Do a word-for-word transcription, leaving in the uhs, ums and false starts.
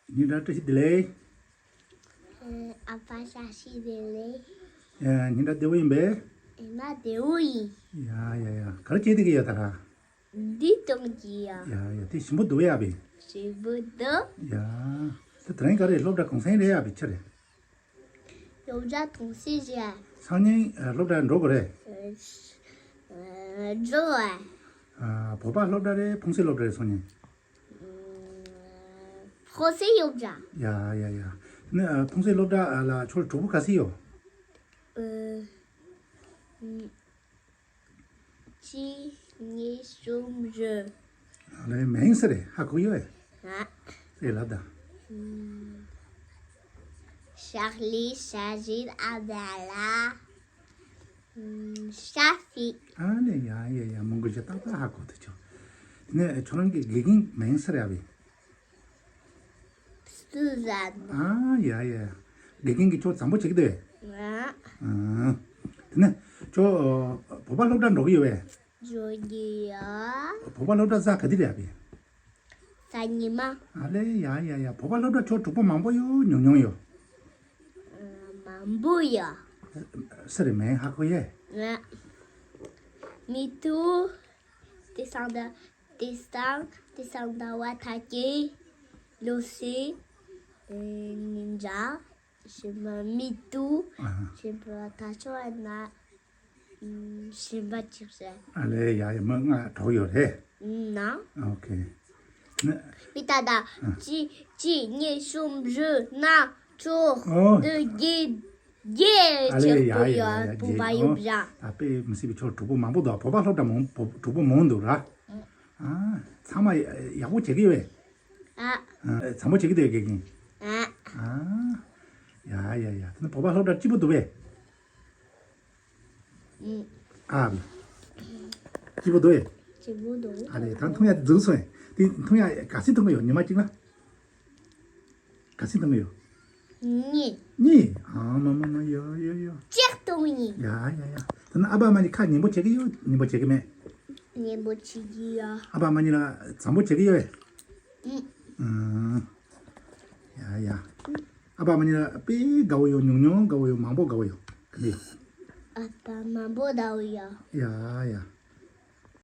ཉིན་དྲ་བཀྲ་ཤིས་བདེ་ལེགས། ཨ་ཕ་བཀྲ་ཤིས་བདེ་ལེགས། ཡ། ཉིན་དྲ་བདེ་པོ་ཡིན་པས། ཨེ་མ་བདེ་པོ་ཡིན། ཡ་ཡ་ཡ། ག་རེ་བྱེད་བསྡད་ཀྱི་ཡོད་ད་ར། འདི་གཏོང་གི་ཡ། ཡ་ཡ། དེ་ཞིམ་པོ་འདུག་ཡ་བི། ཞིམ་པོ་འདུག་ཡ། དེ་དེ་རིང་ག་རེ་སློབ་གྲྭ་གུང་སེང་རེད་ཡ་བི་ཆ་རེད། སློབ་གྲྭ་གུང་སེང་རེད། སང་ཉིན་ཨ་སློབ་གྲྭ་འགྲོ་དགོས་རེད། ཨ་འགྲོ་བ། ཨ་བོད་པ་སློབ་གྲྭ་རེད་ཕུང་སྲི་སློབ་གྲྭ་རེད་སང་ཉིན། ཕུང་སྲི་སློབ་གྲྭ། ཡ་ཡ་ཡ། ནི་ཨ་ཕུང་སྲི་སློབ་གྲྭ་ལ་ཁྱོད་གྲོགས་པོ་ག་ཚོད་ཡོད། ཨ་གཅིག་གཉིས་གསུམ་བཞི། ཨ་ལེ་མིང་སུ་རེད་ཧ་གོ་ཡོད། ཨ་ཨེ་ལབ་དང་། ཤ་ལི་ཤ་ཞིན་ཨ་བ་ལ། ཤ་ཕི། ཨ་ནི་ཡ་ཡ་ཡ་མང་པོ་ཞིག་ཏག་ཏག་ཧ་གོ་ཐུབ་བྱུང་། དེ་ནས་ཁྱོད་རང་གི་དགེ་རྒན་མིང་སུ་རེད་ཨ་བི། སུ་ཟན། ཨ་ཡ་ཡ། དགེ་རྒན་གྱིས་ཁྱོད་བཟང་པོ་བྱེད་ཀྱི་འདུག་བས། ཨ། ཨ། དེ་ནས་ཁྱོད་བོད་པ་སློབ་གྲྭ་འགྲོ་གི་ཡོད་བས། འགྲོ་གི་ཡོད། བོད་པ་སློབ་གྲྭ་གཟའ་ག་དུས་རེད་ཨ་བི། གཟའ་ཉི་མ། ཨ་ལེ་ཡ་ཡ་ཡ། བོད་པ་སློབ་གྲྭ་ཁྱོད་གྲོགས་པོ་མང་པོ་ཡོད་ཉུང་ཉུང་ཡོད། མང་པོ་ཡོད། སུ་རེད་མིང་ཧ་གོ་ཡས། ང་། མི་ཐུ། དེ་སང་ད། དེ་སང་དེ་སང་ད་བ་ཐ་ཀེ། ལོ་སི། ཨེ་ཉིན་ཇ། གཞན་པ་མི་ཐུ། ཨ། གཞན་པ་ད་ཆོ་ཨ་ན། ཨམ། གཞན་པ་ཅིག་རེད། ཨ་ལེ་ཡ་ཡ། མི་ལྔ་གྲོགས་ཡོད་རེད། ན། ཨོ་ཁེ། ན། མི་ད་ད། ཨ། གཅིག་གཅིག་གཉིས་གསུམ་བཞི་ལྔ་དྲུག་ཨོ། བདུན་བརྒྱད་བརྒྱད། ཨ་ལེ་ཡ་ཡ་ཡ་ཡ། བུ་བ་ཡོད་ར། ད་དཔེ་མི་སྲིད་པའི་ཁྱོད་གྲོགས་པོ་མང་པོ་འདུག་བོད་པ་སློབ་གྲྭ་མང་པོ་གྲོགས་པོ་མང་འདུག་ར། ཨ། ཚང་མ་ཡག་པོ་བྱེད་ཀྱི་ཡོད་པས། ཨ། ཨ། བཟང་པོ་བྱེད་ཀྱི་འདུག་དགེ་རྒན། ཨ། ཨ། ཡ་ཡ་ཡ། དེ་ནི་བོད་པ་སློབ་གྲྭ་སྐྱིད་པོ་འདུག་པས། ཨ། སྐྱིད་པོ་འདུག་པས། སྐྱིད་པོ་འདུག་ཨ་ལེ་ད་འཐུང་ཡ་འཛུགས་སོང་། དེ་འཐུང་ཡ་ག་ཚོད་འཐུང་གི་ཡོད་ཉི་མ་གཅིག་ལ། ག་ཚོད་འཐུང་གི་ཡོད། གཉིས། གཉིས། ཨ་མ་མ་མ། ཡ་ཡ་ཡ། གཅིག་འཐུང་གི་ཡིན། ཡ་ཡ་ཡ། ད་ནི་ཨ་ཕ་མ་གཉིས་ཁ་ཉན་པོ་བྱེད་ཀྱི་ཡོད་ཉན་པོ་བྱེད་ཀྱི་མེད། ཉན་པོ་བྱེད་ཀྱི་ཡོད། ཨ་ཕ་མ་གཉིས་ལ་བཟང་པོ་བྱེད་ཀྱི་ཡོད། ཨུ། ཨུ། ཡ་ཡ། ཨ་ཕ་མ་གཉིས་ལ་དཔེ་དགའ་བོ་ཡོད་ཉུང་ཉུང་དགའ་བོ་ཡོད་མང་པོ་དགའ་བོ་ཡོད་ག་འདི་ཡོད། ཨ་ཕ་མང་པོ་དགའ་བོ་ཡོད། ཡ་ཡ།